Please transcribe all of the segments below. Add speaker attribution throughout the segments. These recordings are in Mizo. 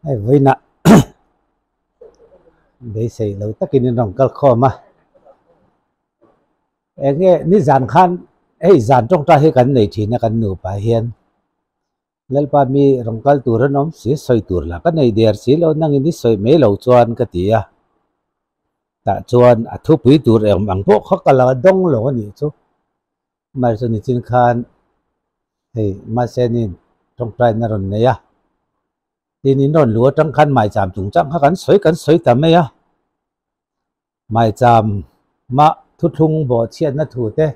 Speaker 1: Hei vawiinah beisei lo takin in rawn kal khawm a, eng nge nizan khan hei zan tawngtai hi kan nei thin a kan nupa hian Lalpa mi rawn kal tur an awm si sawi tur lah ka nei der si lo nangin i sawi mai lo chuan ka ti a, tah chuan a thupui tur eng ang pawh kha ka la dawng lo a nih chu. Mai chu nichin khan hei Mahsenin tawngtaina rawn nei a, tin in rawn luh atang khan maicham chungchang kha kan sawi kan sawi ta mai a, maicham mah thuthlung bawhchhiatna thu te,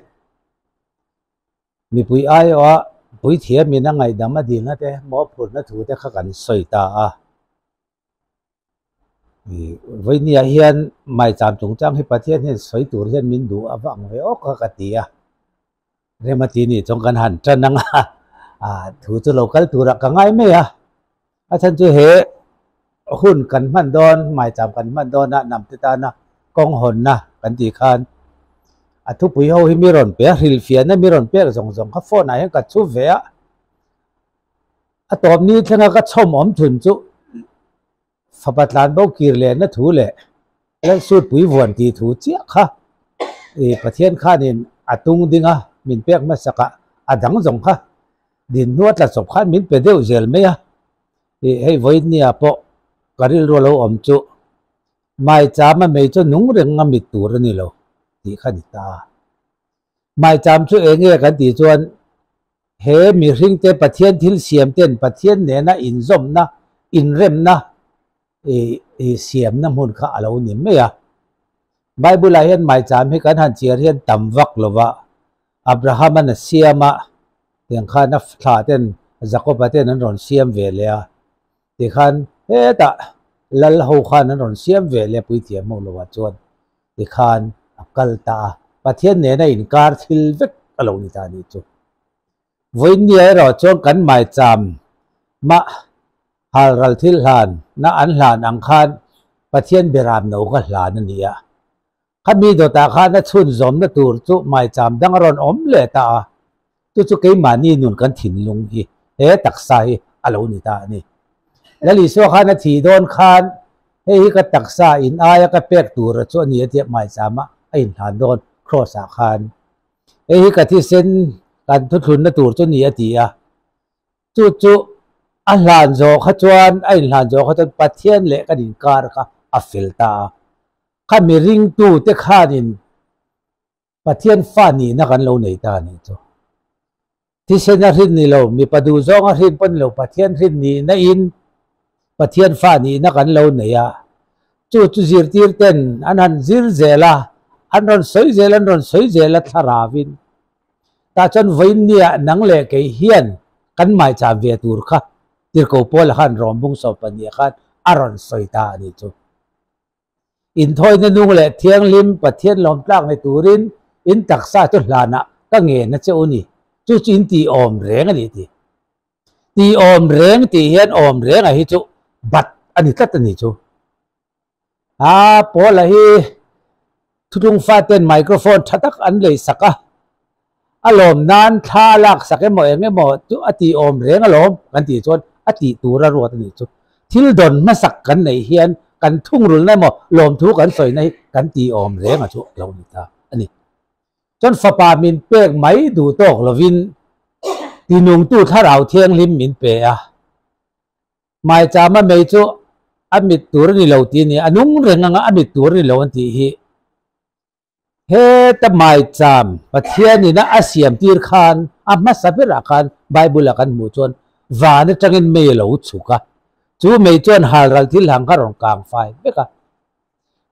Speaker 1: mipui aiawha puithiamin a ngaihdam a dilna te, mawhphurhna thu te kha kan sawi ta a. Vawinia hian maicham chungchang hi Pathian hian sawi tur hian min duh a vang ve awk a ka ti a, Remati nih chuan kan han tan ang a, thu chu lo kal turah ka ngai mai a, a chhan chu he hun kan hman dawn maicham kan hman dawn a hnamte tana kawng hawnna kan tih khan a thupui ho hi mi rawn pe a, hrilhfiahna mi rawn pek zawng zawng kha phone ah hian ka chhu ve a. A tawp ni thlenga ka chhawm awm thun chu fapa tlan bo kir lehna thu leh Lalsut pui vuan tih thu chiah kha i Pathian khanin a tung ding a, min pek hmasak a, a dang zawng kha din hnu a tla chawp khan min pe deuh zel mai a. I hei vawinia pawh ka rilru a lo awm chu maicham a mei chu nung reng a mit tur a ni lo tih kha ni ta. Maicham chu eng nge kan tih chuan He mihringte Pathian thil siam ten Pathian nena inzawmna, inremna i siamna hmun kha a lo ni mai a. Bible-ah hian maicham hi kan han chhiar hian tam vak lo va, Abraham-an a siam a, tiang khan a thlah ten Jakob-a ten an rawn siam ve leh a, tikhan hetah lal ho khan an rawn siam ve leh a puithiam ho lo ah chuan tikhan a kal ta a, Pathian nena inkar thil vek a lo ni ta a nih chu. Vawinia erawh chuan kan maicham mah halral thil hlan na an hlan ang khan Pathian beram no kha hlan a ni a. Khami dawtah khan a chhun zawmna tur chu maicham dang a rawn awm leh ta a, chu chu keimahni nun kan thinlung hi he taksa hi a lo ni ta a ni. Lal Isua khan a thih dawn khan hei hi ka taksa in aia ka pek tura chu a ni a tia maichama a inhlan dawn Kraws ah khan hei hi ka thisen kan thuthlunna tur chu a ni a ti a. Chu chu a hlan zawh kha chuan a inhlan zawh kha chuan Pathian leh kan inkar kha a fel ta a. Kha mi ringtute khanin Pathian fa nihna kan lo nei ta a nih chu. Thisen a hrin ni lo, mipa duh zawng a hrin pawh ni lo, Pathian hrin nihna in Pathian fa nihna kan lo nei a. Chu chu zirtir ten an han zir zel a, an rawn sawi zel an rawn sawi zel a thlaravin. Tah chuan vawiinniah nang leh kei hian kan maicham ve tur kha Tirhkoh Paula khan Rawmbung 12 khan a rawn sawi ta a nih chu. Inthawina nung leh thianghlim Pathian lawmtlak ni turin in taksa chu hlanah ka ngen a che u ni. Chu chu in tih awm reng a ni tih. Tih awm reng tih hian awm renga hi chu bat a ni tlat a ni chu. A Paula hi Thuthlung faten microphone tha tak an lei sak a, a lawm nan thla a lak sak emaw eng emaw chu a tih awm reng alawm kan tih chuan a tih tur a ruat a nih chu. Thil dawn hmasak kan neih hian kan thungrulna emaw lawmthu kan sawina hi kan tih awm reng a chu a lo ni ta a ni. Chuan fapa min pek mai duh tawk lovin tinungtu thlarau thianghlim min pe a. Maichama mei chu a mit tur a ni lo tih a ni, a nung reng anga a mit tur a ni lo an tih hi. Heta maicham Pathianina a siam tir khan a hmasa berah khan Bible-a kan hmuh chuan van atangin mei a lo chhuk a, chu mei chuan halral thil hang kha rawn kang fai vek a.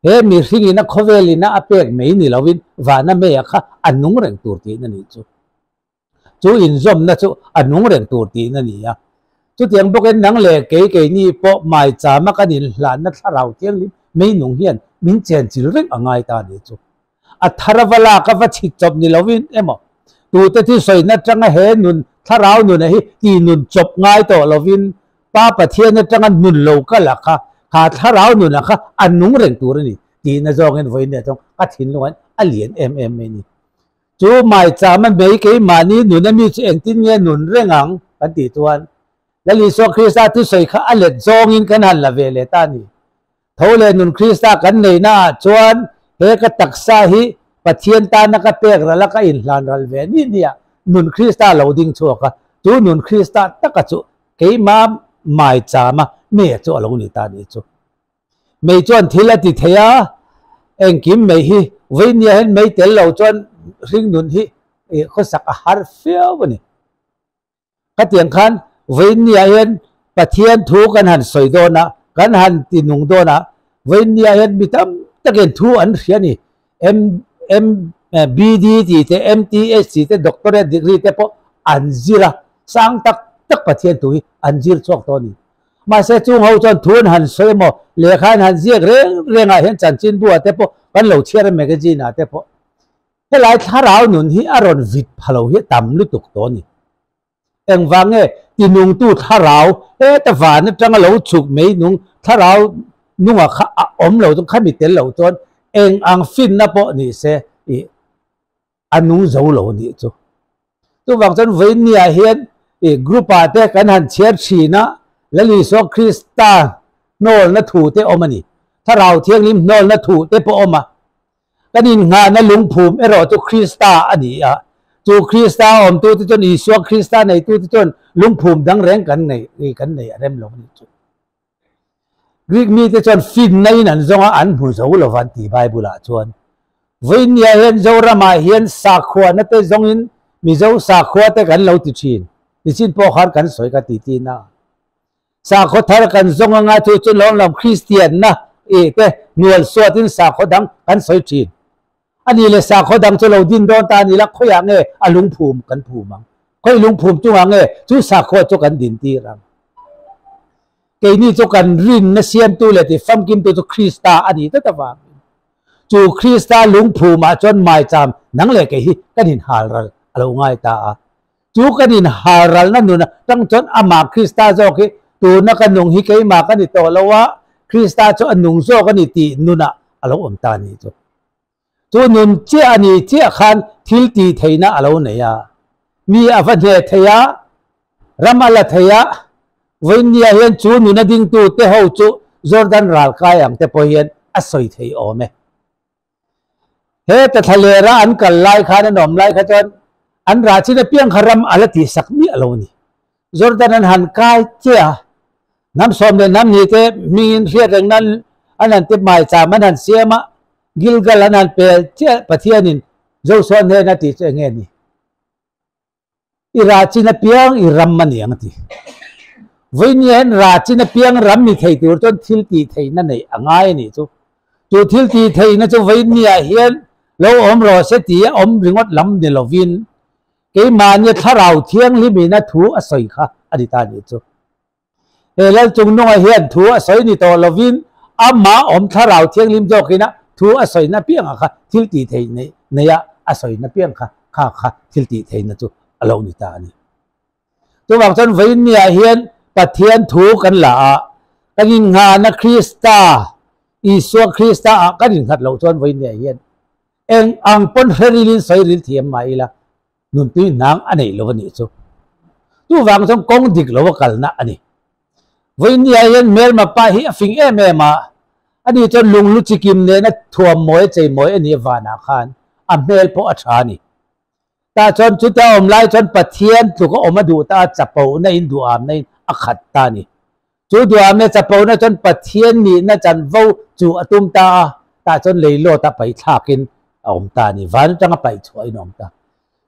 Speaker 1: He mihringina khawvelina a pek mai ni lovin vana meia kha a nung reng tur tihna nih chu. Chu inzawmna chu a nung reng tur tiin a ni a. Chutiang bawkin nang leh kei keini pawh maichama kan inhlanna thlarau thianghlim meinung hian min chenchil reng a ngai ta a ni chu. A thar a va lak a va chhit chawp ni lovin emaw tute thusawina atanga he nun thlarau nuna hi ti nun chawp ngai tawh lovin Pa Pathian atanga nun lo kal a kha kha thlarau nuna kha a nung reng tur a ni tihna zawngin vawiin leh chuan ka thinlungah a lian em em mai a ni. Chu maichama mei keimahni nuna mi chu engtin nge nun reng ang kan tih chuan Lal Isua Krista thusawi kha a let zawngin kan han la ve leh ta a ni. Tho leh nun Krista kan neihna ah chuan he ka taksa hi Pathian tana ka pek ral a, ka inhlan ral ve ni nia nun Krista lo ding chhuak a, chu nun Krista taka chu keimah maichama me chu a lo ni ta nih chu. Mei chuan thil a ti thei a, engkim mei hi vawinia hian mei tel lo chuan hringnun hi khawsak a har fiau a ni. Khatiang khan vawinia hian Pathian thu kan han sawi dawn a, kan han ti nung dawn a, vawinia hian mi tam takin thu an hria a ni. M M BD tih te, MTH tih te, Doctorate degree te pawh an zir a, sang tak tak Pathian thu hi an zir chhuak tawh a ni. Mahse chung ho chuan thu an han sawi emaw, lehkha an han ziak reng reng ah hian chanchin bu ah te pawh kan lo chhiar a magazine ah te pawh helai thlarau nun hi a rawn vit pha lo hi a tam lutuk tawh a ni. Engvang nge tinungtu thlarau heta van atanga lo chhuk mai nung thlarau nunga kha a awm lo chuan khami tel lo chuan eng ang finna pawh ni se ih a nung zo lo a nih chu. Chuvang chuan vawinia hian ih group ah te kan han chhiar thin a, Lal Isua Krista hnawlna thu te awm a ni. Thlarau Thianghlim hnawlna thu te pawh awm a. Kan innghahna lungphum erawh chu Krista a ni a. Chu Krista awmtute chuan Isua Krista neitute chuan lungphum dang reng kan nei kan nei a rem lo a nih chu. Greek mite chuan finna in an zawng a, an hmu zo lo van ti Bible ah chuan. Vawinia hian Zoramah hian sakhuana te zawngin Mizo sakhua te kan lo ti thin. Nichin pawh khan kan sawi ka ti tin a. Sakhaw thar kan zawng anga chu chu lawm lam Kristianna ih te hnual suatin sakhaw dang kan sawi thin. A nih leh sakhaw dang chu lo din dawn ta a ni la, khawiah nge a lungphum kan phum ang? Khawi lungphum chungah nge chu sakhua chu kan din tir ang? Keini chu kan rinna siamtu leh ti famkimtu chu Krista a ni tlat avangin chu Krista lungphumah chuan maicham nang leh kei hi kan inhal ral a lo ngai ta a. Chu kan inhal ralna nun atang chuan amah Krista zawk hi tuna ka nung hi keimah ka ni tawh lo a, Krista chu a nung zawk a ni tih nunah a lo awm ta a nih chu. Chu nun chiah a ni chiah khan thil tih theihna a lo nei a. Mi a va hneh thei a, ram a la thei a, vawinia hian chu nuna dingtu te ho chu Jordan ral kai ang te pawh hian a sawi thei awm e. Heta thlalera an kal lai khan an awm lai kha chuan an rah chin apiang kha ram a la tihsak miah lo a ni. Jordan an han kai che a, hnam sawm leh hnam hnih te hmingin hriat reng nan an han ti maicham an han siam a, Gilgal an han pel chiah Pathianin Joshua hnena tih chu eng nge ni? I rah chin apiang i ram a ni ang a ti. Vawinia hian rah chin apiang ram ni thei tur chuan thil tih theihna neih a ngai a nih chu. Chu thil tih theihna chu vawinia hian lo awm rawh se tih a awm ringawt lam ni lovin keimahnia thlarau thianghlim ina thu a sawi kha a ni ta a nih chu. He Lal Chungnunga hian thu a sawi ni tawh lovin amah awm thlarau thianghlim zawkina thu a sawina piangah kha thil tih theih neih neia a sawina piang kha kha kha thil tih theihna chu a lo ni ta a ni. Chuvang chuan vawiinniah hian Pathian thu kan la a, kan innghahna Krista, Isua Krista ah kan innghat loh chuan vawiinniah hian eng ang pawn hre rilin sawi ril thiam mah ila Nuntui hnang a neih lo a nih chu. Chuvang chuan kawng dik lo a kalna a ni. Vawinia hian hmelma pa hi a fing em em a, ani chuan lunglu chikim nena thuam mawi a chei mawi a nih vanah khan a hmel pawh a tha a ni. Tah chuan chuta awm lai chuan Pathian tluk a awm a duh ta a, chapona in duhamna in a khat ta a ni. Chu duhamna chapona chuan Pathian nihna chanvo chu a tum ta a, tah chuan leilawt a paih thlakin a awm ta a ni. Van atanga paih chhuahin a awm ta.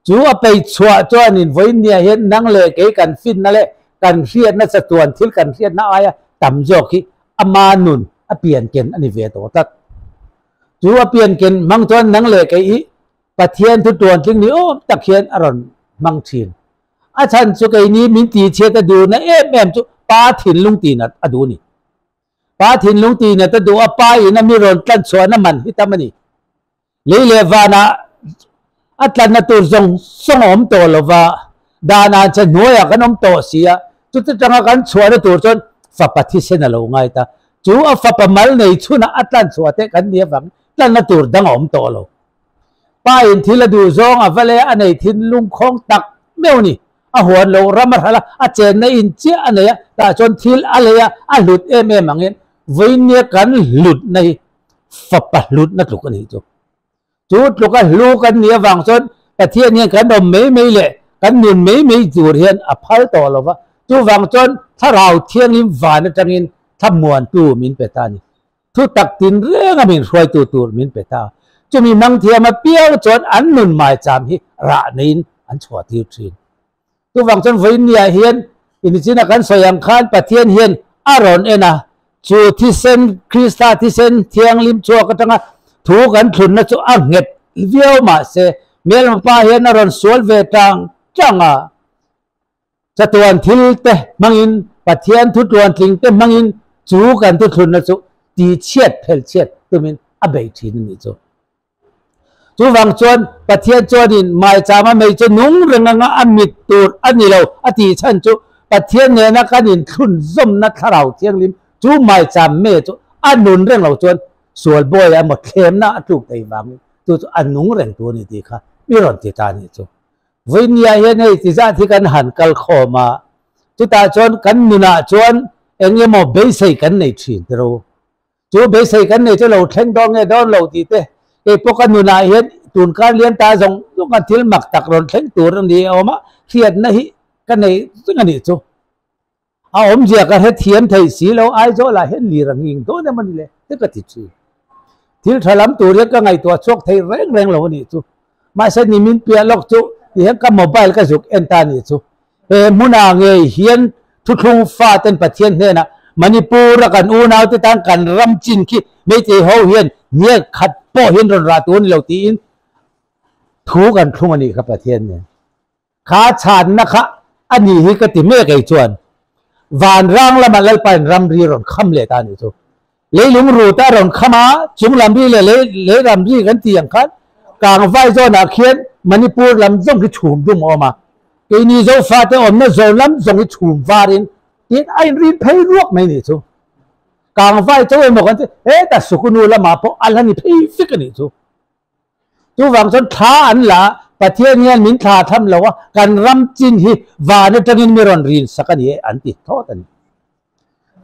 Speaker 1: Chu a paih chhuah chuanin vawinia hian nang leh kei kan finna leh kan hriatna chatuan thil kan hriatna aia tam zawk hi ama nun a pianken a ni ve tawh tlat. Chu a pianken hmang chuan nang leh kei hi Pathian thu tuantling ni awm tak hian a rawn hmang thin. A chhan chu keini min tihchhiat a duhna em em chu pa thinlung tihnat a duh a ni. Pa thinlung tihnat a duh a, pa in a mi rawn tlan chhuahna man hi tam a ni. Lei leh vanah a tlanna tur zawng zawng a awm tawh lo va, danah che hnuaiah kan awm tawh si a, chuti tanga kan chhuahna tur chuan fapa thisen a lo ngai ta. Chu a fapa mal nei chhunah a tlan chhuah te kan nih avangin tlanna tur dang a awm tawh lo. Pa in thil a duh zawng a va le a nei thinlung khawng tak meuh a ni. A huan lo ram a hralh a, a chenna in chiah a nei a, tah chuan thil a lei a, a hlut em em angin vawinia kan hlutna hi fapa hlutna tluk a nih chu. Chu tluka hlu kan nih avang chuan Pathian hian kan awm mai mai leh kan nun mai mai tur hian a phal tawh lo va, chuvang chuan Thlarau Thianghlim van atangin thlamuantu min pe ta a ni. Thu tak tin renga min hruaitu tur min pe ta. Chumi mangthiam apiang chuan an nun maicham hi rah neiin an chhuah tir thin. Chuvang chuan vawinia hian inichina kan sawi ang khan Pathian hian a rawn en a, chu thisen, Krista thisen thianghlim chhuak atanga thu kan thlunna chu a nghet viau mahse hmelma pa hian a rawn sual ve tang tang a. Chatuan thil te hmangin, Pathian thu tluantling te hmangin chu kan thuthlunna chu tihchhiat phelchhiat tumin a bei thin a nih chu. Chuvang chuan Pathian chuanin maichama mei chu nung reng anga a mit tur a ni lo a tih chhan chu Pathian nena kan inthlunzawmna Thlarau Thianghlim chu maicham me chu a nun reng lo chuan sual bawi emaw thlemna a tluk thei vangin chu chu a nung reng tur a ni tih kha mi rawn ti ta a nih chu. Vawinia hian hei ti zat hi kan han kal khawm a, chutah chuan kan nunah chuan eng emaw beisei kan nei thin tiro. Chu beisei kan nei chu lo thleng dawn nge dawn lo tih te, kei pawh ka nunah hian tun kar lian ta zawng zawng a thil mak tak rawn thleng tur a ni awm a, hriatna hi ka nei reng a nih chu. A awmzia ka hre thiam thei si lo, Aizawl ah hian lir a nghing dawn em a ni le te ka ti thin. Thil tha lam tur hian ka ngaihtuah chhuak thei reng reng lo a nih chu. Mahse nimin piah lawk chu ti hian ka mobile ka zuk en ta a nih chu. He hmunah ngei hian thuthlung faten Pathian hnenah Manipur-a kan unaute tan kan ram chin khi Meitei ho hian hnial khat pawh hian rawn rah tur a ni lo tiin thu kan thlung a nih kha Pathian nen. Kha chhanna kha a ni hi ka ti mek ei chuan vanrang lamah Lalpain ramri rawn kham leh ta a nih chu. Leilung rut a rawn kham a, chung lam ri leh lei lei ram ri kan tih ang khan Kangvai zawnah khian Manipur lam zawng hi chhum dum a awm a, keini Zofate awmna zawn lam zawng hi chhum varin tin a inrin phei ruak mai nih chu. Kangvai cho emaw kan ti, hetah Sukunu lamah pawh a la ni phei vek a nih chu. Chuvang chuan thla an la a, Pathian hian min thla tham lo a, kan ram chin hi van atangin mi rawn rin sak a ni e an ti thawt a ni.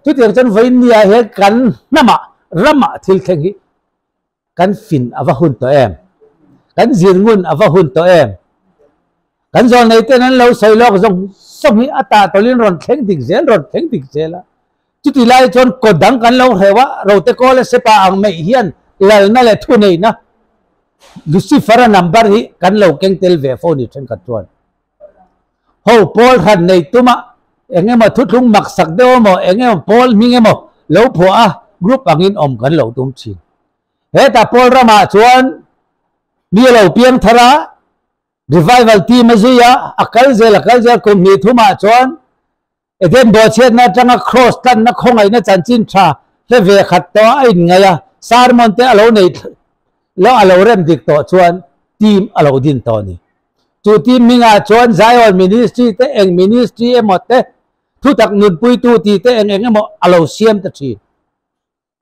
Speaker 1: Chutiang chuan vawinia hian kan hnamah, ramah thil thleng hi kan fin a va hun tawh em? Kan zir ngun a va hun tawh em? Kan zawl nei ten an lo sawi lawk zawng zawng hi a tah tawlhin rawn thleng dik zel, rawn thleng dik zel a. Chuti lai chuan kawt dang kan lo hreuh a, Rote Kawla Sepa ang mai hian lalna leh thuneihna Lucifer-a number hi kan lo keng tel ve fo ni thenkhat chuan. Ho pawl hran nei tuma eng emaw thuthlung maksak deuh emaw eng emaw pawl hming emaw lo phuah a group angin awm kan lo tum thin. Hetah pawl ramah chuan mi a lo piang thar a, Revival team a zui a, a kal zel a kal zel kum hnih thumah chuan Eden bawhchhiatna atanga Kraws tlanna khawngaihna chanchin tha hre ve khat tawh a inngaih a, sermon te a lo nei lo a lo rem dik tawh chuan team a lo din tawh a ni. Chu team hmingah chuan Zion Ministry te eng ministry emaw te thutak nunpuitu tih te eng eng emaw a lo siam ta thin.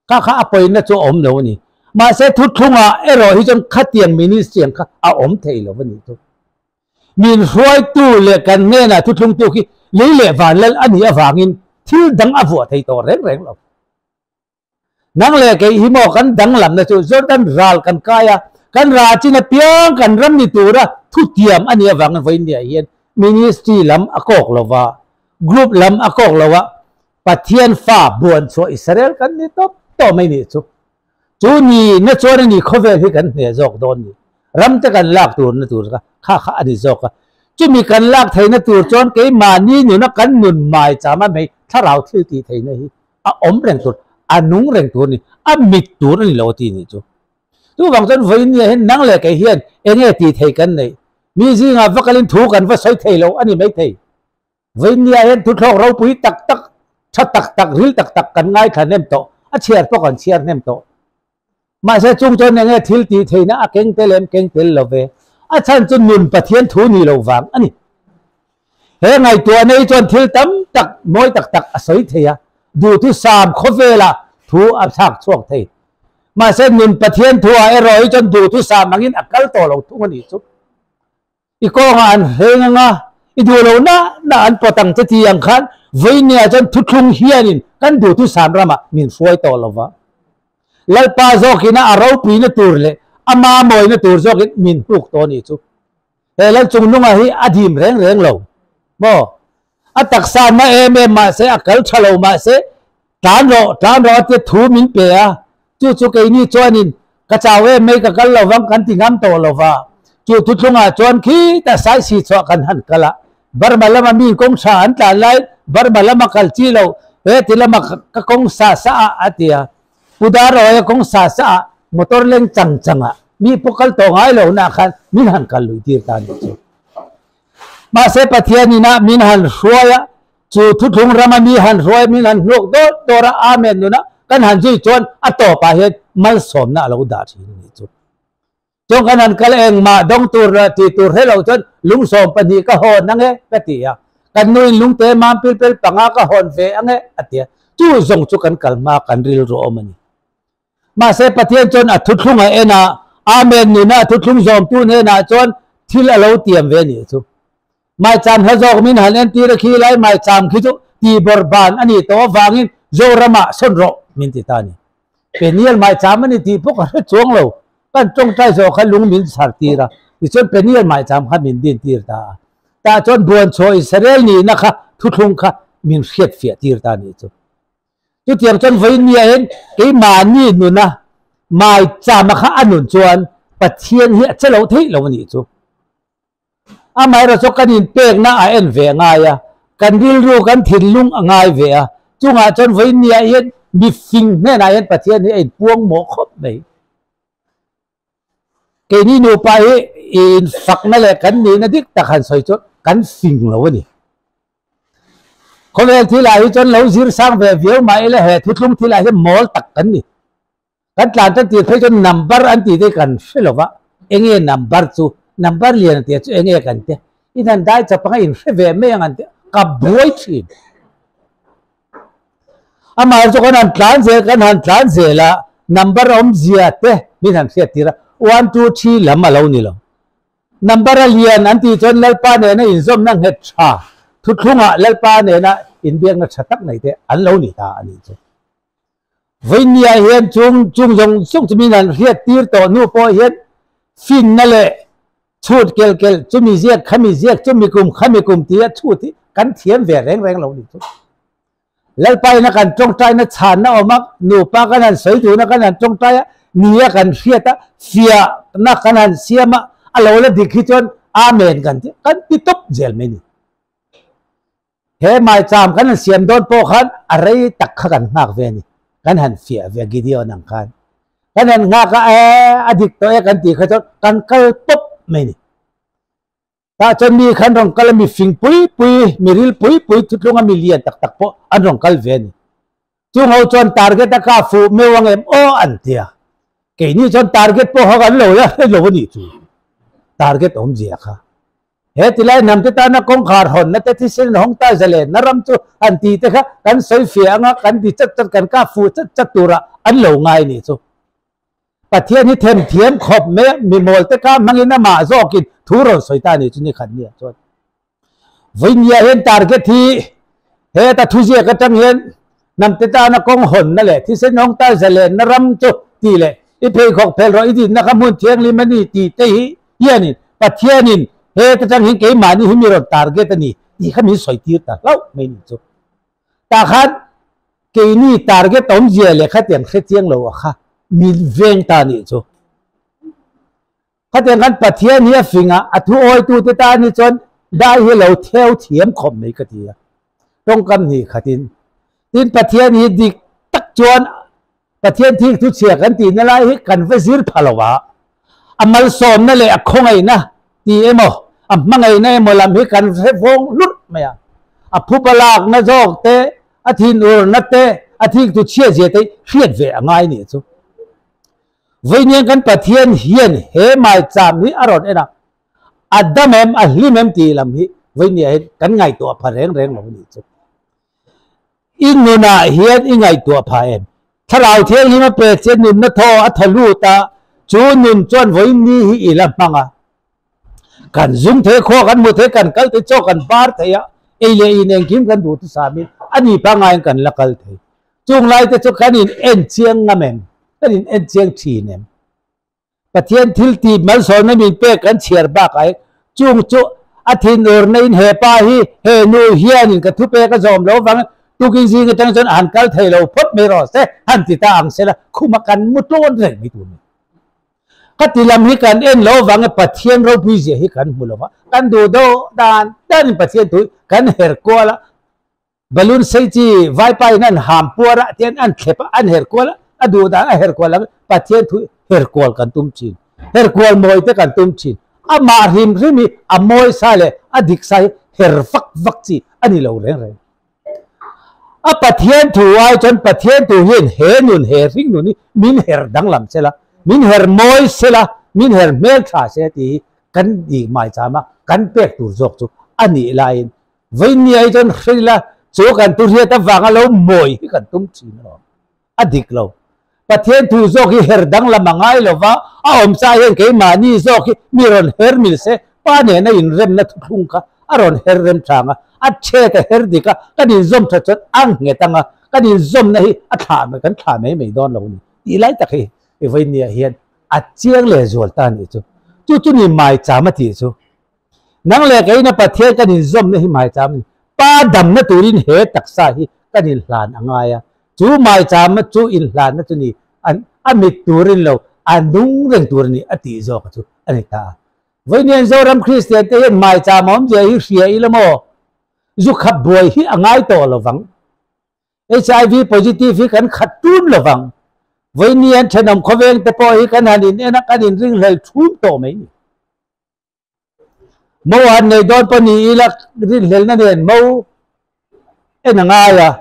Speaker 1: Kha kha a pawina chu a awm lo a ni. Mahse thuthlungah erawh hi chuan khatiang ministry ang kha a awm thei lo a nih chu. Min hruaitu leh kan hnenah thuthlungtu khi lei leh van lal a nih avangin thil dang a vuah thei tawh reng reng lo. Nang leh kei hi maw kan danglamna chu Jordan ral kan kai a, kan rah chin apiang kan ram ni tura thutiam a nih avangin vawiinniah hian ministry lam a kawk lo va, group lam a kawk lo a, Pathian fa buan chhuah Israel kan ni tawp tawh mai nih chu. Chu ni na chuan a ni khawvel hi kan hneh zawk dawn ni. Ram te kan lak tur na tur kha kha kha a ni zawk a. Chumi kan lak theihna tur chuan keimahni nuna kan nun mai chama mai thlarau thil tih theihna hi a awm reng tur, a nung reng tur a ni, a mit tur a ni lo a ti nih chu. Chuvang chuan vawinia hian nang leh kei hian enge tih theih kan neih? Mi zingah va kalin thu kan va sawi thei lo a ni maithei. Vawinia hian thuthlawk ropui tak tak, tha tak tak, ril tak tak kan ngaithla hnem tawh, a chhiar pawh kan chhiar hnem tawh. Mahse chung chuan enge thil tih theihna a keng tel em keng tel lo ve. A chhan chu nun Pathian thu ni lo vang a ni. He ngaihtuah nei chuan thil tam tak, mawi tak tak a sawi thei a, duhthusam khawvelah thu a thlak chhuak thei. Mahse nun Pathian thuah erawh hi chuan duhthusam angin a kal tawh lo thung a nih chu. I kawngah an hleng ang a, I duh lo na na an pawt ang che ti ang khan vawinia chuan thuthlung hianin kan duhthusam ramah min hruai tawh lo va. Lalpa zawkina a ropuina tur leh a mamawina tur zawkin min hnuk tawh a nih chu. He lal chungnunga hi a dim reng reng lo maw? A taksa na em em mahse a kal tha lo mahse tlan rawh tlan rawh a tia thu min pe a, chu chu keini chuanin ka chau em mai ka kal lo vang kan ti ngam tawh lo va, chu thuthlungah chuan khitah saisi chhuah kan han kal a, Burma lama mi kawng tha an tlan lai Burma lama kal chi lo he ti lama ka kawng sa sa ah a ti a, Pu Darawia kawng sa sa ah motor leng chang chang ah mi pawh kal tawh ngai lo nah khan min han kal lui tir ta nih chu. Mahse Pathian inah min han hruai a, chu thuthlung rama mi han hruai min han hnuak dawr dawr a, Amen nunah kan han zui chuan a tawpah hian malsawmna a lo dah thin a nih chu. Chuan kan han kal engmah dawng tur leh tih tur hre lo chuan lungsawm pahnih ka hawn ange ka ti a, kan nuin lungte mam pilpel panga ka hawn ve ange a ti a, chu zawng chu kan kal hma kan rilru awm a ni. Mahse Pathian chuan a thuthlung a en a, Amen nuna a thuthlung zawmtu hnenah chuan thil a lo tiam ve nih chu. Maicham hla zawk min han entir a khi lai maicham khi chu tihbawrh ban a nih tawh avangin Zoramah sawn rawh min ti ta a ni. Peniel maicham a ni tih pawh ka hre chuang lo, kan tawngtai zawh kha lung min chhar tir a, tichuan Peniel maicham kha min din tir ta a. Tah chuan buanchhuah Israel nihna kha thuthlung kha min hriatfiah tir ta a nih chu. Chutiang chuan vawinia hian keimahni nuna maichama kha a nun chuan Pathian hi a che lo theih lo a nih chu. Amaherawh chu kan inpekna a en ve a ngai a, kan rilru kan thinlung a ngai ve a, chungah chuan vawinia hian mifing hnenah hian Pathian hi a inpuang mawh khawp mai. Keini nupa hi i infakna leh kan nihna dik tak han sawi chuan kan fing lo a ni. Khawvel thilah hi chuan lo zir sang ve viau mah ila he thuthlung thilah hian mawl tak kan ni. Kan tlan tan tir phei chuan number an tih te kan hre lo va, enge number chu, number lian an tih chu enge kan tia, in han dai chap anga in hre ve mai ang an tia, ka buai thin. Amah chu kan han tlan zel, kan han tlan zel a, number awmzia te min han hriat tir a, one two three lam a lo ni lo. Number a lian an tih chuan Lalpa nena inzawmna nghet tha, thuthlungah Lalpa nena inbiakna tha tak nei te an lo ni ta a nih chu. Vawinia hian chung chung zawng zawng chu min han hriat tir tawh hnu pawh hian finna leh chhut kel kel chumi ziak khami ziak chumi kum khami kum tia chhut hi kan thiam ve reng reng lo ni chu. Lalpaina kan tawngtaina chhanna awm a, nupa kan han sawi dun a, kan han tawngtai a, nia kan hriat a, fiahna kan han siam a, a lo la dik hi chuan Amen kan ti kan ti tawp zel mai ni. He maicham kan han siam dawn pawh khan a rei tak kha kan nghak ve a ni. Kan han fiah ve Gideon ang khan. Kan han nghak a, ee a dik tawh e kan tih kha chuan kan kal pawp mai a ni. Tah chuan mi khan rawn kal a, mi fing pui pui, mi ril pui pui, thutlunga mi lian tak tak pawh an rawn kal ve a ni. Chung ho chuan target a ka fuh meuh ang em aw an ti a. Keini chuan target pawh kha kan lo la hre lo a nih chu. Target awmzia kha. He tilai hnam te tana kawngkhar hawnna te thisen hawng ta zalenna ram chu an tih te kha kan sawi fiah anga kan ti chat chat kan kap fuh chat chat tura an lo ngai nih chu. Pathian hi them thiam khawp mai a, mimawl te kha hmangin amah zawkin thu rawn sawi ta nih chu ni khat nia chuan. Vawinia hian target hi heta thuziak atang hian hnam te tana kawng hawnna leh thisen hawng ta zalenna ram chu tih leh i pheikhawk phel rawh i dinna kha hmun thianghlim a ni tih te hi hianin Pathianin heta tang hian keimahni hi mi rawn target a ni tih kha min sawi tir ta hlauh mai ni chu. Tah khan keini target awmzia leh khatiang hre chiang lo a kha min veng ta nih chu. Khatiang khan Pathian hi a fing a, a thu awitute tan hi chuan dai hi lo theu thiam khawp mai ka ti a, tawngkam hnih khatin. Tin, Pathian hi dik tak chuan Pathian thil thu chhia kan tihna lai hi kan va zir pha lo a, a malsawmna leh a khawngaihna ti emaw, a hmangaihna emaw lam hi kan hre vawng hlurh mai a. A phupa lakna zawk te, a thinurna te, a thil thu chhia zia te hi hriat ve a ngai nih chu. Vawiin kan Pathian hian he maicham hi a rawn en a, a dam em, a hlim em tih lam hi vawiin hian kan ngaihtuah pha reng reng lo a nih chu. I nunah hian i ngaihtuah pha em? Thlarau Thianghlim a pek che nunna thaw a thaw lut a, chu nun chuan vawiin ni hi i la hmang a. Kan zung thei, khua kan hmu thei, kan kal thei, chaw kan bar thei a, ei leh in engkim kan duh thusamin a ni pangaiin kan la kal thei. Chung lai te chu kan in en chiang ngam em? Kan in en chiang thin em? Pathian thil tih malsawmna min pek kan chhiar bakah hi chung chu a thinurna in he pa hi he nu hianin ka thupek a zawm lo vang tukin zing atang chuan han kal thei lo phawt mai rawh se han ti ta ang sela khuma kan mu tlawn reng mai tur ni. Ka ti lam hi kan en lo vang e Pathian ropui zia hi kan hmu lo va, kan duh deuh dan danin Pathian thu hi kan her kual a. Balloon sei chi vaipa in an ham puar ah tian an thlep a, an her kual a, a duh dan a her kual ang Pathian thu her kual kan tum thin. Her kual mawi te kan tum thin. Amah hrim hrim hi a mawi sa leh a dik sa hi her vak vak chi a ni lo reng reng. A Pathian thu ai chuan Pathian thu hian he nun he hring nun hi min her danglam sela, min her mawi sela, min her hmeltha se tih hi kan ih maicham a, kan pek tur zawk chu a nih laiin Vawinia hi chuan hre ila chu kan tu hriat avanga lo mawi hi kan tum thin alawm. A dik lo. Pathian thu zawk hi her danglam a ngai lo va, a awmsa hian keimahni zawk hi mi rawn her mil se, pa nena inremna thuthlung kha a rawn her rem thang a, a chhet a her dik a, kan inzawm tha chuan a nghet ang a, kan inzawmna hi a thlah mai, kan thlah mai mai dawn lo a ni. Tih lai tak hi Vawinia hian a chiang lehzual ta a nih chu. Chu chu ni maicham a tih chu. Nang leh keina Pathian kan inzawmna hi maicham a ni. Pa damna turin he taksa hi kan inhlan a ngai a. Chu maichama chu inhlanna chu ni an a mit turin lo, a nung reng tur a ni a tih zawk chu a ni ta a. Vawiin Zoram Kristian te hian maicham awmzia hi hria ila maw? Zu khap buai hi a ngai tawh lo vang. HIV positive hi kan khat tum lo vang. Vawiin an thenawm khawveng te pawh hi kan han in en a, kan inringhlel thum tawh mai ni. Mo han nei dawn pawh ni ila rinhlelna nen mo en a ngai a,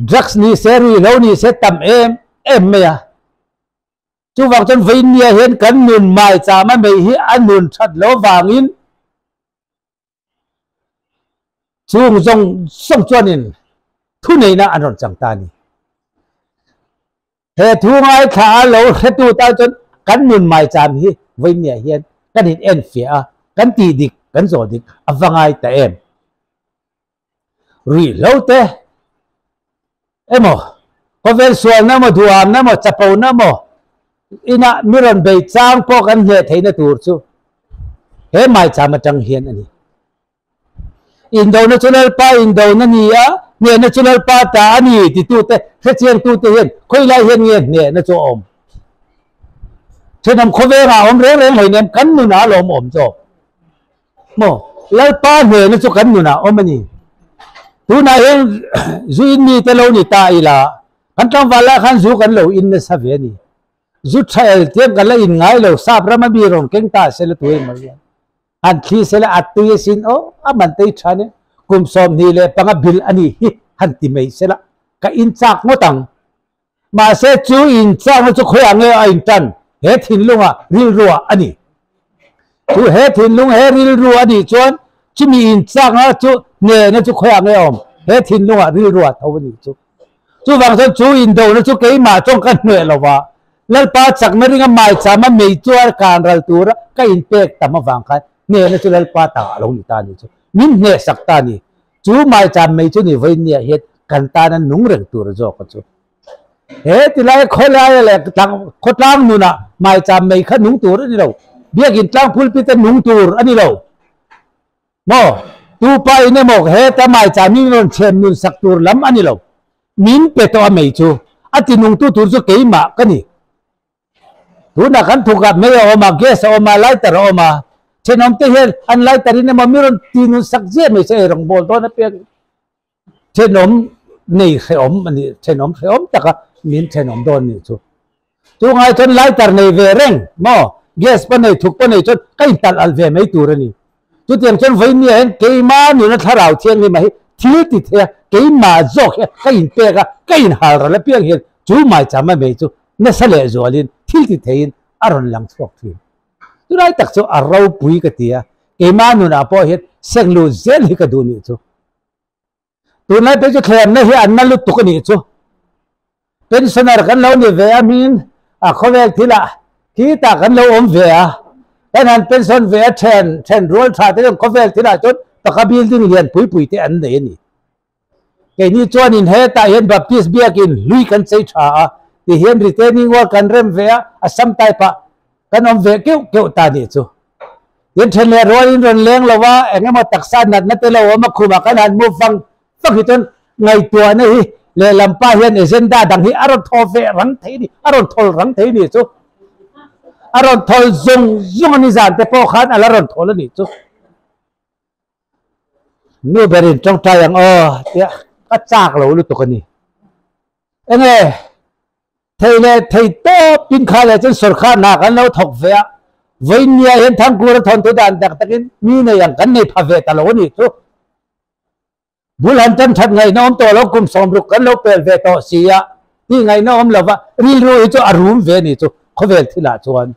Speaker 1: drugs ni se ruihhlo ni se tam em em mai a. Chuvang chuan Vainia hian kan nun maicham a mei hi a nun that lo vangin Chung zawng zawng chuanin thuneihna an rawn chang ta a ni. He thu ngaithla a lo hretu tan chuan kan nun maicham hi vawinia hian kan in enfiah a, kan tih dik, kan zawh dik a va ngai ta em? Ruihhlo te emaw, khawvel sualna emaw, duhamna emaw, chapona emaw inah mi rawn bei chang pawh kan hneh theihna tur chu he maicham atang hian a ni. Indona chu Lalpa indona ni a, hnehna chu Lalpa ta a ni titute hrechiangtute hian khawilai hian nge hnehna chu a awm? Thenawm khawvengah a awm reng reng hleinem kan nunah a lawm awm zawk. Maw? Lalpa hnehna chu kan nunah a awm a ni. Tunah hian zu in mite lo ni ta ila, kan tlangval lai khan zu kan lo in nasa ve a ni. Zu tha el tiang kan la in ngai lo, sap rama mi rawn keng ta se la tu emaw hian. Han thli se la a tui asin aw, a man tei than e, kum 25 bil a ni hi han ti mai se la, ka in chak ngawt ang. Mahse chu in chakna chu khawiah nge a intan? He thinlungah rilruah a ni. Chu he thinlung he rilru a nih chuan chumi in chakna chu hnehna chu khawiah nge a awm? He thinlungah rilruah tho a nih chu. Chuvang chuan chu indona chu keimah chuan ka hneh lo va, Lalpa chakna ringa maichama mei chuan kan ral tura ka inpek tam avang khan hnehna chu Lalpa takah a lo ni ta a nih chu. Min hnehsak ta a ni. Chu maicham mei chu ni vawinia hian kan tana nung reng tur zawk a chu. He tilai khawlaia leh khawtlang nunah maicham mei kha nung tur a ni lo. Biakin tlang phulpit a nung tur a ni lo. Maw? Tu pa in emaw heta maicham in rawn chhem nun sak tur lam a ni lo. Min pe tawh a mei chu. A ti nungtu tur chu keimah ka ni. Tunah kan thukah mei a awm a, gas a awm a, lighter a awm a. Thenawmte hian an lighter in emaw mi rawn ti nun sak ziah mai se ei rawngbawl dawn apiang thenawm nei hrehawm a ni, thenawm hrehawm taka min thenawm dawn nih chu. Chungai chuan lighter nei ve reng maw, gas pawh nei, thuk pawh nei chuan ka intalh alh ve mai tur a ni. Chutiang chuan vawinia hian keimah nuna thlarau thianghlim ah hi thil ti thei a, keimah zawk hian ka inpek a, ka inhal ral apiang hian chu maicham a mei chu nasa leh zualin thil ti theiin a rawn lang chhuak thin. Chulai tak chu a ropui ka ti a, keimah nunah pawh hian sengluh zel hi ka duh nih chu. Tunlai phei chu thlemna hi an na lutuk a nih chu. Pensioner kan lo ni ve a hmingin a khawvel thilah khitah kan lo awm ve a. Kan han pension ve a then then rual tha te chuan khawvel thilah chuan paka building lian pui pui te an nei a ni. Keini chuanin hetah hian Baptist biakin hlui kan chei tha a, tihian retaining wall kan rem ve a, a sam type ah kan awm ve keuh keuh ta nih chu. Tin then leh rualin rawn leng lo a, eng emaw taksa natna te lo awm a khumah kan han move vang vang hi chuan ngaihtuahna hi lehlam pa hian agenda dang hi a rawn thaw ve rang thei ni, a rawn thawl rang thei nih chu. A rawn thawl zung zung a ni zan te pawh khan a la rawn thawl a nih chu. Nu berin tawngtai ang aw tia ka chak lo lutuk a ni. Enge thei leh thei tawp in kha leh chuan sawrkar hna kan lo thawk ve a, vawinia hian Thangkura thawnthu dan tak takin mi nei ang kan nei pha ve ta lo a nih chu. Bul han tan that ngaihna awm tawh lo, kum sawmruk kan lo pel ve tawh si a, tih ngaihna awm lova rilru hi chu a rum ve ni chu khawvel thilah chuan.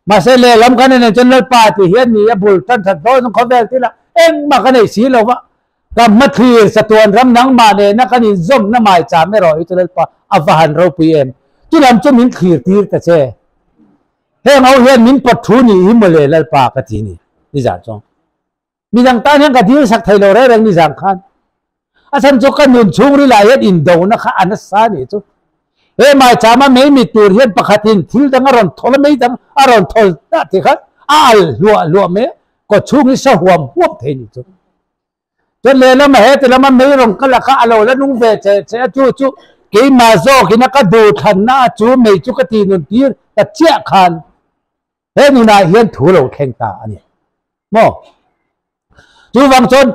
Speaker 1: Mahse lehlam kan en chuan Lalpa tih hian ni a bul tan that dawn chuan khawvel thilah engmah ka nei si lova, ka hmathlir chatuan ram nangmah nena kan inzawmna maicham erawh hi chu Lalpa a va han ropui em. Chulam chu min thlir tir ta che. Heng ho hian min pawt thu nih hi mawle Lalpa ka ti ni, nizan chuan. Midang tan hian ka dil sak thei lo reng reng nizang khan. A chhan chu ka nun chhungril ah hian indona kha a nasa a nih chu. He maichama mei mit tur hian pakhatin thil dang a rawn thawl a, mei dang a rawn thawl ta tih khan a al hluah hluah mai a, kaw chhung hi sa huam huam thei nih chu. Chuan lehlam a heti lama mei rawn kal a kha a lo la nung ve che che a, chu chu keimah zawkin a ka duhthlanna a chu mei chu ka ti nun tir ta chiah khan he nunah hian thu lo thleng ta a ni. Maw? Chuvang chuan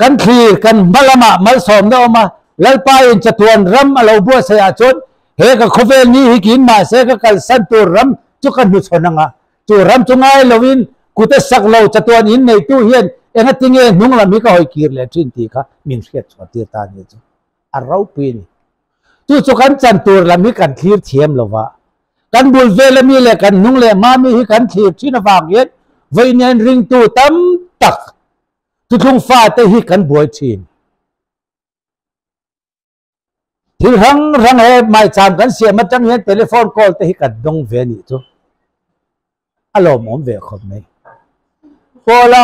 Speaker 1: kan thlir kan hma lamah malsawmna awm a, Lalpa in chatuan ram a lo buatsaih ah chuan he ka khawvel ni hi kin mahse ka kalsan tur ram chu ka hnuchhawn ang a, chu ram chu ngai loin kut a sak lo chatuan in neitu hian engatinge hnung lam hi ka hawi kir leh thin tih kha min hriat chhuah tir ta a nih chu. A ropui a ni. Chu chu kan chan tur lam hi kan thlir thiam lo va, kan bul vel ami leh kan hnung leh hma mi hi kan thlir thin avang hian vawiin ringtu tam tak thuthlung fate hi kan buai thin. Thil hrang hrang he maicham kan siam atang hian telephone call te hi kan dawng ve a nih chu. A lawmawm ve khawp mai. Paula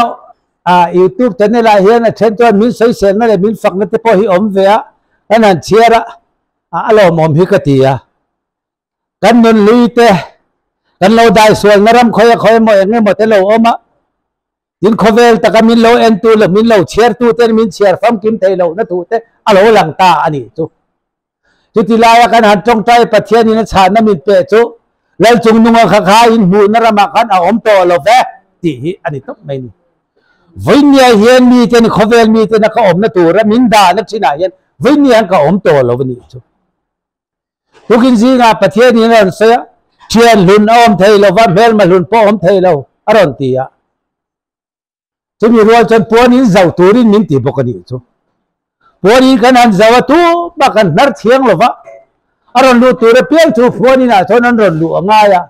Speaker 1: a YouTube channel ah hian a then chuan min sawiselna leh min fakna te pawh hi awm ve a, kan han chhiar a, a lawmawm hi ka ti a. Kan nun hlui te, kan lo daisualna ram khawi a khawi emaw eng emaw te lo awm a, tin khawvel taka min lo entu leh min lo chhiartu ten min chhiar famkim thei lohna thu te a lo lang ta a nih chu. Chuti laia kan han tawngtai Pathianin a chhahna min peh chu Lal Chungnunga kha kha inhmuhna ramah khan a awm tawh lo ve tih hi a ni tawp mai ni. Vawinia hian miten khawvel miten a ka awmna tura min dahna thinah hian vawinia hian ka awm tawh lo a nih chu. Tukin zingah Pathianin a rawn sawi a, Thian hlun a awm thei lo va, hmelma hlun pawh a awm thei lo, a rawn ti a. Chumi rual chuan puanin zauh turin min ti bawk a nih chu. Puanin kan han zauh a, tumah kan hnar thiang lo va, a rawn luh tur apiang chu puaninah chuan an rawn luh a ngai a.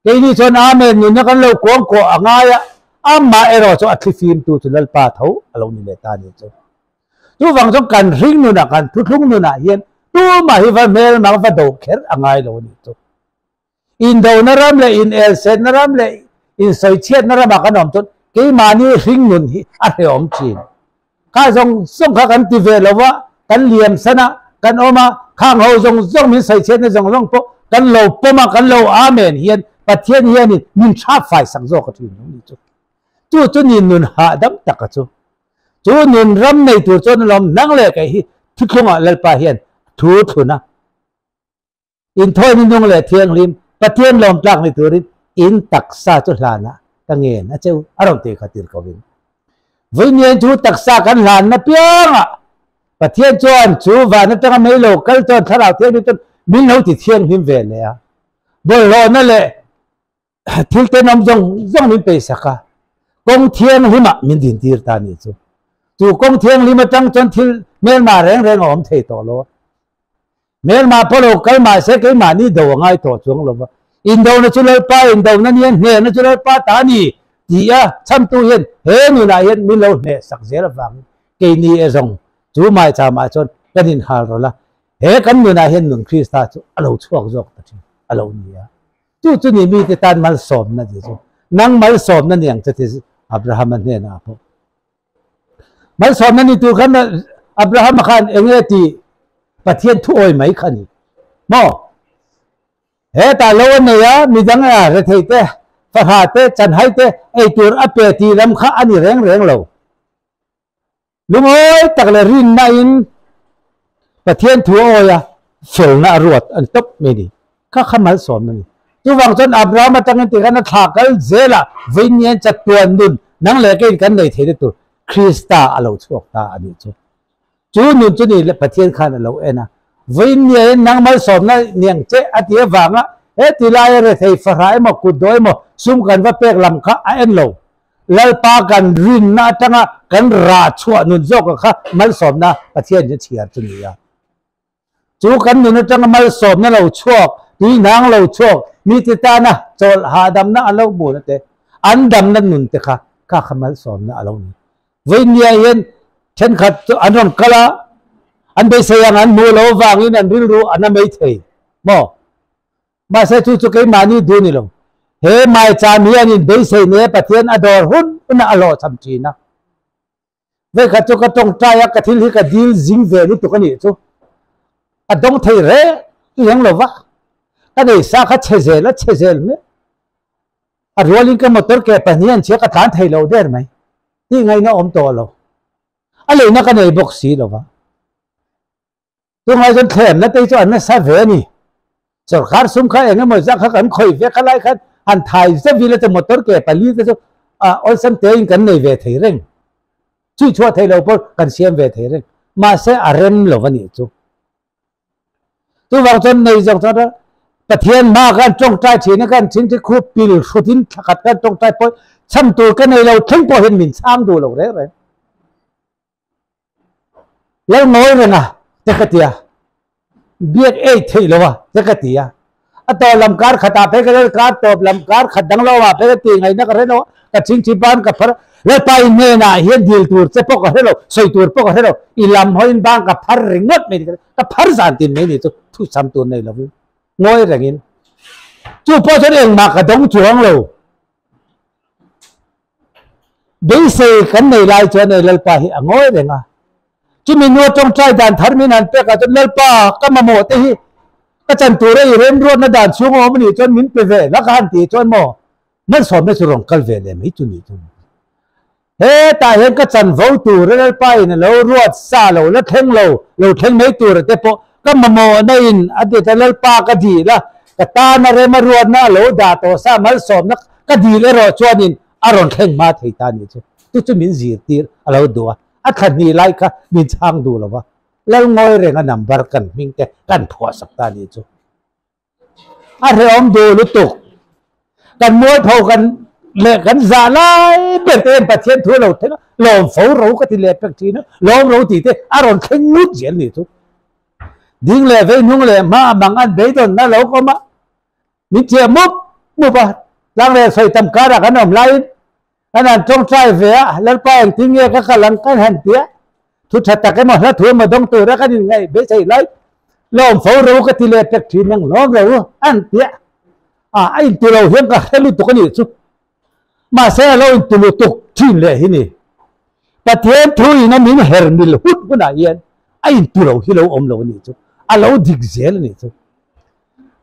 Speaker 1: Keini chuan Amen nunna kan lo kuangkuah a ngai a, amah erawh chu a thlifimtu chu Lalpa tho a lo ni leh ta a nih chu. Chuvang chuan kan hring nunah, kan thuthlung nunah hian tumah hi va hmelmang va do kher a ngai lo a nih chu. Indona ram leh inelsetna ram leh insawichhiatna ramah kan awm chuan keimahni hring nun hi a hrehawm thin. Kha zawng zawng kha kan ti ve lo va, kan liam san a, kan awm a, khang ho zawng zawng min sawichhiatna zawng zawng pawh kan lo pawm a, kan lo amen hian Pathian hianin min thlak fai sak zawk a thin lo ni chu. Chu chu ni nun hahdam taka chu. Chu nun ram nei tur chuan alawm nang leh kei hi thuthlungah Lalpa hian thu thlun a. Inthawina nung leh thianghlim Pathian lawmtlak ni turin in taksa chu hlanah ka ngen a cheu a rawn ti kha tir ko in. Vawiin chu taksa kan hlanna piangah Pathian chuan chu van atanga mei lo kal chuan Thlarau Thianghlim chuan min lo ti thianghlim ve leh a. Bawlhhlawhna leh thil tenawm zawng zawng min peisak a, kawng thianghlimah min dintir ta nih chu. Chu kawng thianghlim atang chuan thil hmelma reng reng a awm thei tawh lo a. Hmelma pawh lo kal mahse keimahni do a ngai tawh chuang lo va. Indona chu Lalpa indona nia, hnehna chu Lalpa ta a ni tih a chhamtu hian he nunah hian min lo hnehsak zel avangin keini e zawng chu maicham ah chuan kan inhal rawlh a, he kan nunah hian nun Krista chu a lo chhuak zawk ta thin a lo ni a. Chu chu ni mite tan malsawmna tih chu. Nang malsawmna ni ang che ti Abrahama hnenah pawh. Malsawmna ni tur khan Abrahama khan eng nge tih Pathian thu awi mai kha a ni maw? Hetah lo a nei a, midang a rethei te, fahrah te, chanhai te ei tur a pe tih lam kha a ni reng reng lo. Lungawi tak leh rinna in Pathian thu a awi a, felna a ruat a ni tawp mai a ni. Kha kha malsawmna a ni. Chuvang chuan Abraham atangin tikhan a thla kal zelah vawiin chatuan nun nang leh keiin kan nei theihna tur Krista a lo chhuak ta a nih chu. Chu nun chu ni Pathian khan a lo en a, vawiin niain nang malsawmna niang che a ti avanga he ti laia rethei fahrah emaw kut dawh emaw sum kan va pek lam kha a en lo. Lalpa kan rinna atanga kan rah chhuah nun zawka kha malsawmna Pathian hi a chhiar chu ni a. Chu kan nun atanga malsawmna lo chhuak, tuihnang lo chhuak, mite tana chawlh hahdamna an lo hmuhna te, an damna nun te kha kha kha malsawmna a lo ni. Vawinia hian thenkhat chu an rawn kal a, an beisei ang an hmuh lo avangin an rilru an a mai thei maw? Mahse chu chu keimahni duh ni lo. He maicham hian in beisei ne Pathian a dawr hun hunah a hlawhchham thin a. Vekhat chu ka tawngtai a, ka thil hi ka dil zing ve lutuk a nih chu. Ka dawng thei reng reng lo va, ka nei sa kha chhe zel a chhe zel mek. A rualin ka motor ke pahnih an chhia ka tlan thei lo der mai. Tih ngaihna awm tawh lo. A leina ka nei bawk si lo va. Tungai chuan thlemna te hi chu an nasa ve a ni. Sorkar sum kha eng emaw zah kha kan khawih ve kha lai khan han thai zet vil a chu motor ke pali te chu awlsam tein kan nei ve thei reng. Chhui chhuah thei lo pawh kan siam ve thei reng. Mahse a rem lo a nih chu. Chuvang chuan nei zawng chuan Pathian hma khan tawngtai thin a kan thin thi khup pil hrutin thlakhat khan tawngtai pawh chhan tur ka nei lo thleng pawh hian min chhang duh lo reng reng. Lal ngawi reng a te ka ti a, biak ei theih lo a te ka ti a, a tawp lam kar khatah phei ka lal kar tawp lam kar khat dang lo ah phei ka ti ngaihna ka hre lo a, ka chingchhi ban ka phar a, Lalpa i hnenah hian dil tur che pawh ka hre lo, sawi tur pawh ka hre lo, i lam hawiin ban ka phar ringawt mai ni ka ti, ka phar zan tin mai ni chu thuchham tur nei lovin ngawi rengin chu pawh chuan engmah ka dawng chuang lo. Beisei kan nei lai chuan hei Lalpa hi a ngawi reng a. Chumi nua tawngtai dan thar min han pek ah chuan Lalpa ka mamawh te hi ka chan tura i remruatna dan chhung a awm anih chuan min pe ve la ka han tih chuan maw malsawmna chu rawn kal ve leh mai chu nih chu. Hetah hian ka chanvo tura Lalpa in a lo ruat sa lo la thleng lo, lo thleng mai tura te pawh ka mamawhna in a ti ta Lalpa ka dil a, ka tana rema ruatna a lo dah tawh sa malsawmna ka dil erawh chuanin a rawn thleng hma thei ta nih chu. Chu chu min zirtir a lo duh a, a thla hnih lai kha min chhang duh lo va, Lalngawi renga number kan hming te kan phuahsak ta nih chu. A hrehawm duh lutuk. Kan mualpho kan leh kan zah lai ber te hian Pathian thu a lo thleng a, lawm fo ro ka ti leh pek thin a, lawm ro tih te a rawn thleng ngut zel nih chu. Ding leh vei hnung leh hma a mang an beidawnna lo awm a, min chiah mup mup a, tlang leh sawi tam karah kan awm laiin Kan han tawngtai ve a, Lalpa engtin nge ka kal ang kan han ti a, thu tha tak emaw hla thu emaw dawng tura kan inngaih beisei lai, lawm fo ro ka ti leh pek thin ang lawm ro an ti a, a a intu lo hian ka hre lutuk a nih chu. Mahse a lo intu lutuk thin leh hi ni. Pathian thu in a min her mil hun hunah hian a intu lo hi lo awm lo a nih chu, a lo dik zel a nih chu.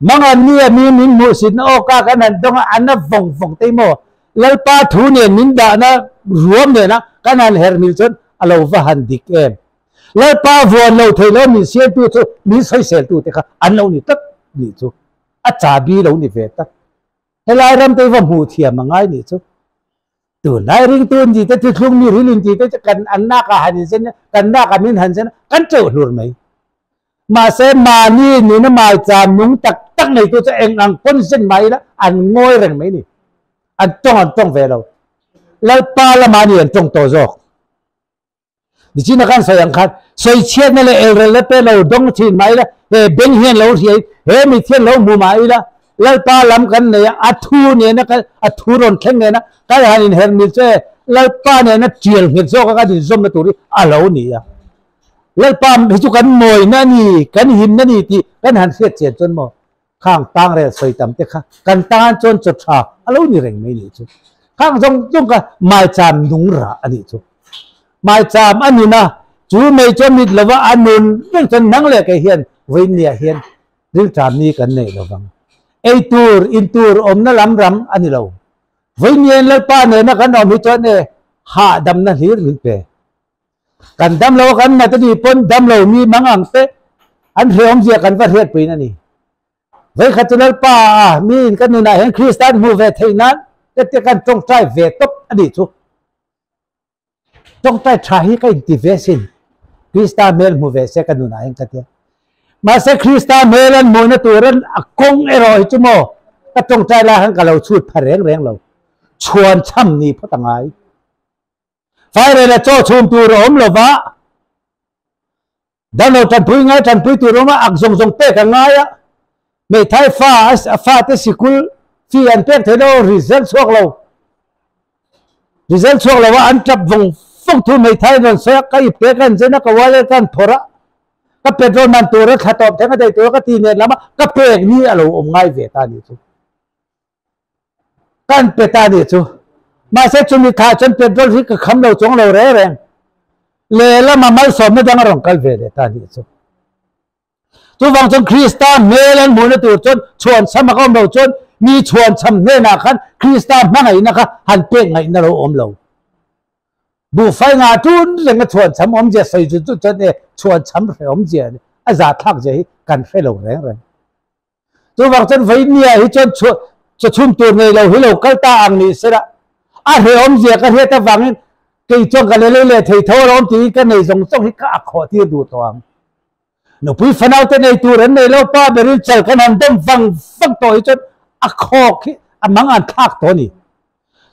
Speaker 1: Mangan mi a mi min hmuhsitna awka kan han dawng a, an a vawng vawng te maw? Lalpa thu nen min dahna ruam nena kan han her mil chuan a lo va han dik em? Lalpa vuan lo thei lo min siamtu chu min sawiseltu te kha an lo ni tlat nih chu. A chabi lo ni ve tak. Helai ram te hi va hmuh thiam a ngai nih chu. Tunlai ringtu in tih te, thuthlung mi ril in tih te chu kan an nak ah han inzen a, kan nak ah min han zen a, kan teuh hlur mai. Mahse mahni nuna maicham nung tak tak neitu chu eng ang pawn zen mah ila an ngawi reng mai ni. An tawng an tawng ve lo. Lalpa lamah ni an tawng tawh zawk. Nichina khan sawi ang khan sawichhiatna leh elrelna te lo dawng thin mah ila, he beng hian lo hria in, he mit hian lo hmu mah ila, Lalpa lam kan nei a, a thu nena kan, a thu rawn thleng nena kan han inher mil chu e, Lalpa nena tial nghet zawka kan inzawmna tur hi a lo ni a. Lalpa hi chu kan mawina a ni, kan himna a ni tih kan han hriat chian chuan maw? Khang tangrel sawi tam te kha kan tan chuan chaw tha a lo ni reng mai nih chu. Khang zawng zawng kha maicham nung rah a nih chu. Maicham a nun a, chu mei chuan mit lova a nun reng chuan nang leh kei hian vawinia hian rilṭam ni kan neih lovang. Ei tur, in tur awmna lam ram a ni lo. Vawinia Lalpa nena kan awm hi chuan e hahdamna hlir min pe. Kan dam lo a kan nat a nih pawn dam lo mi mang ang te an hrehawmzia kan va hriatpuiin a ni. Vawikhat chu Lalpa a miin ka nunah hian Krista an hmuh ve theih nan te te kan tawngtai ve tawp a nih chu. Tawngtai tha hi ka inti ve sin. Krista hmel hmu ve se ka nunah hian ka tia. Mahse Krista hmel an hmuhna turin a kawng erawh hi chu maw ka tawngtai lai khan ka lo chhut pha reng reng lo. Chhuan cham ni phawt a ngai. Fairel a chaw chhum tur a awm lo va, damlo tanpui ngai tanpui tur a awm a, ak zawng zawng pek a ngai a, hmeithai fa a fate sikul fee an pek thei lo, result chhuak lo, result chhuak lo a an tap vawng vawng thu hmeithai an rawn sawi a, ka ip te ka an zen a, ka wallet ka an phawrh a, ka petrol man tur a thla tawp thleng a daih tur a ka ti nen lam a, ka pek ni a lo awm ngai ve ta nih chu. Kan pe ta nih chu. Mahse chumi thah chuan petrol hi ka kham lo chuang lo reng reng. Lehlam a malsawmna dang a rawn kal ve leh ta nih chu. Chuvang chuan Krista hmel an hmuhna tur chuan chhuanchham a ka awm lo chuan mi chhuanchham hnenah khan Krista hmangaihna kha han pek ngaihna lo awm lo. Buhfai ngah tun reng a chhuanchham awmzia sawi chu chuan e chhuanchham hrehawmzia a zahthlakzia hi kan hre lo reng reng. Chuvang chuan Vainia hi chuan chaw chhum tur nei lo hi lo kal ta ang ni sela, a hrehawmzia ka hriat avangin kei chuan ka lelei leh thei tho alawm tiin ka nei zawng zawng hi ka a khawh tir duh tawh ang. Nupui fanaute nei tur an nei lo, pa berin chal kan han dawm vang vang tawh hi chuan a khawk hi a mang an thlak tawh a ni.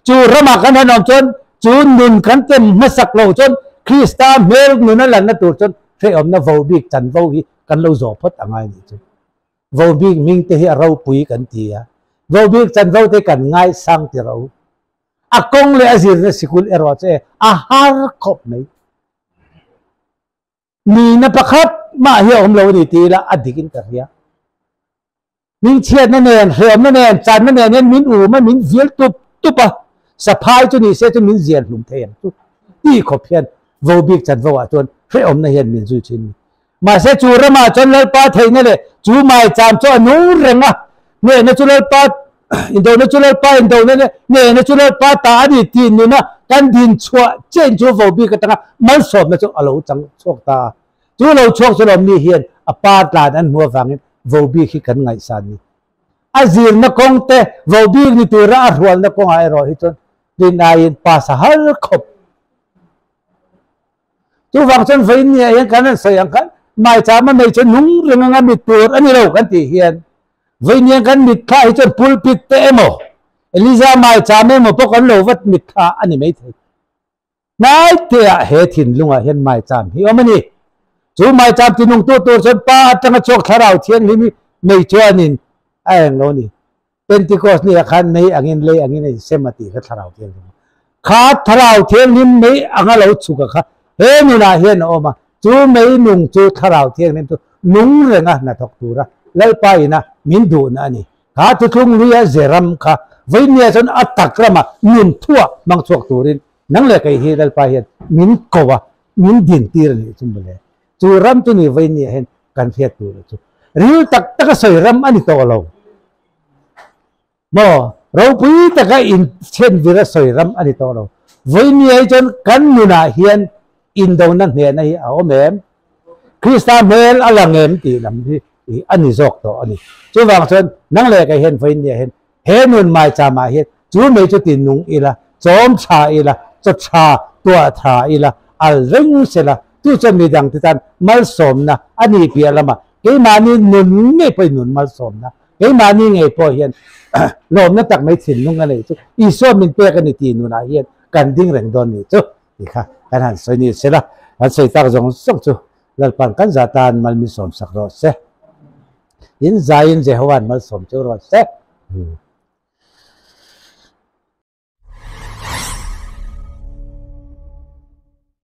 Speaker 1: Chu ramah kan han awm chuan chu nun kan tem hmasak lo chuan Krista hmel nun a lanna tur chuan hrehawmna vo bik chanvo hi kan lo zawh phawt a ngai nih chu. Vo bik hming te hi a ropui kan ti a, vo bik chanvo te kan ngaisang ti ro. A kawng leh a zirna sikul erawh chu e a har khawp mai. Nihna pakhat mah hi a awm lo a ni ti ila a dik in ka hria. Hmingchhiatna nen, hrehawmna nen, channa nen hian min um a, min zial tup tup a, saphai chu ni se chu min zial hlum thei ang chu ti khawp hian vo bik chanvo ah chuan hrehawmna hian min zui thin a ni. Mahse chu ramah chuan Lalpa theihna leh chu maicham chu a nung reng a, hnehna chu Lalpa indona chu Lalpa indona leh hnehna chu Lalpa ta a ni tih nuna kan din chhuah chiah in chu vo bik atanga malsawmna chu a lo chang chhuak ta a. Chu lo chhuak chu lawm mi hian a par tlan an hmu avangin Vobik hi kan ngaihsan ni. A zirna kawng te Vobik ni tura a hrualna kawngah erawh hi chuan rin aiin pass a har khawp. Chuvang chuan vawiin ni ah hian kan rawn sawi ang khan maicham a mei chu nung reng anga mit tur a ni lo kan tih hian vawiin hian kan mit thla hi chuan pulpit te emaw Eliza maicham emaw pawh kan lo vat mit thla a ni maithei. Hnaiteah he thinlungah hian maicham hi awm a ni. Chu maicham tinungtu tur chuan Pa atanga chhuak Thlarau Thianghlim hi mei chuanin a eng lo a ni. Pentecost ni ah khan mei angin lei angin a insem a tih kha Thlarau Thianghlim a. Kha Thlarau Thianghlim mei anga lo chhuk a kha he nunah hian a awm a. Chu mei nung chu Thlarau Thianghlim chu nung renga hnathawk tura Lalpa ina min duhna a ni. Kha thuthlung luia Zeram kha vawinia chuan a tak rama nun thuah hmang chhuak turin nang leh kei hi Lalpa hian min ko a, min din tir a nih chu mawle. Chu ram chu ni vawinia hian kan hriat tur chu ril tak taka sawi ram a ni tawh lo maw? Ropui taka inchhen vir a sawi ram a ni tawh lo. Vawinia hi chuan kan nunah hian indona hnehna hi a awm em? Krista hmel a lang em tih lam hi a ni zawk tawh a ni. Chuvang chuan nang leh kei hian vawinia hian he nun maicham ah hian chu mei chu ti nung ila, chawm tha ila, chaw tha tuah tha ila, al reng sela, chu chuan midang te tan malsawmna a ni piah lamah keimahni nun ngei pawhin nun malsawmna, keimahni ngei pawh hian lawmna tak mai thinlung a neih chu Isua min pek a ni tih nunah hian kan ding reng dawn ni chu. Ti kha kan han sawi ni sela, kan sawi tak zawng zawng chu Lalpa'n kan zah tan mal min sawm sak rawh se. In zaiin Jehova'n malsawm chu rawh se.